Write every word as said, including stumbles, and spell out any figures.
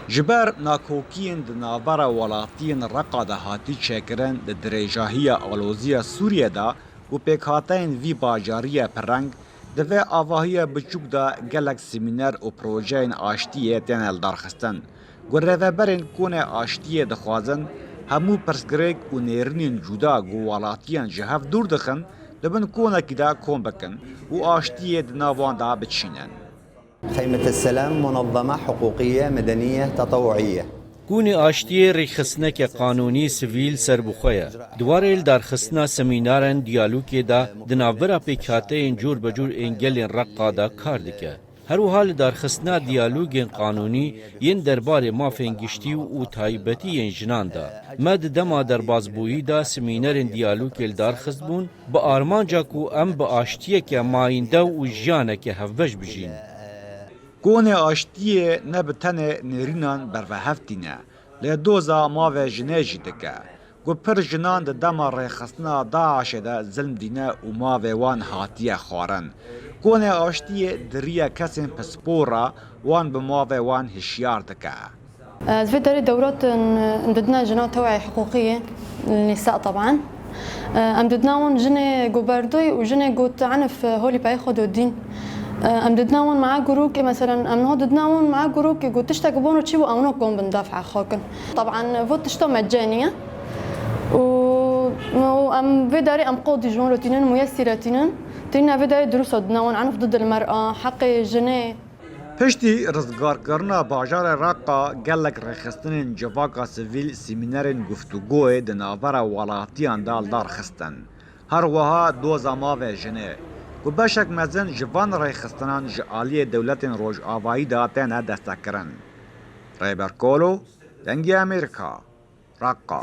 Ji ber nakokiyên di navbera welatiyên Reqa de hatî çêkirin di dirêjahiya aloziya Sûriyê de û pêkhateyên vî bajarî ye pirreng, di vê avahiya biçûk de gelek semîner û projeyên aştiyê têne lidarxistin. Ku rêveberên Konê Aştiyê dixwazin hemû pirsgirêk û nêrînên cuda ku welatiyan ji hev dûr dixin, di bin konekî de kom bikin û aştiyê di nav wan de biçînin. خيمة السلام منظمة حقوقية مدنية تطوعية. Konê Aştiyê rêxistineke qanûnî sivîl serbixwe ye. Di warê lidarxistina semînarên diyalogê de di navbera pêkhateyên cûr be cûr ên gelên Reqa de kar dike. Her wiha lidarxistina diyalogên qanûnî yên derbarê mafên giştî û taybetî yên jinan de. Me di dema derbazbûyî de semînerên diyalogê lidarxistbûn, bi armanca ku em bi aştiyeke mayînde û jiyaneke hevbeş bijîn. Konê Aştiyê ne bi tenê nêrînan bervehev tîne, lê doza mavê jinê jî dike, ku pir jinan di dema rêxistina DAIŞê de zilm dîne û mavê wan hatiye xwarin. Konê Aştiyê di riya kesên pispor re wan bi mavê wan hişyar dike. Ez vê derê dewratin didine jina tewayê hiqûqiyê, nîsa teban. Em didina wan jinê ku berdoy û jinê ku enif holî peyê xwe do dîn. Em didina wan maa gurûkê, meselen, em niha didina wan maa gurûkê ku tiştek bûn û çî bû, ew no kom bin daf'a xwe kin. Teban, vo tişta mecênî ye. Û, û em vê derê em qodî ji wan re tînin, muyesî re tînin. Tînin vê derê dirûsa didina wan, enif du dil mer'a, heqê jinê. Piştî rizgarkirina bajarê Reqa, gelek rêxistinên civaka sivîl semînerên guftûgoyê di navbera welatiyan de li dar xistin. Her wiha doza mavê jinê, ku beşek mezin ji van rêxistinan ji aliyê dewletên Rojavayî de têne destekirin. Rêber Kolo, Dengê Amerîka, Reqa.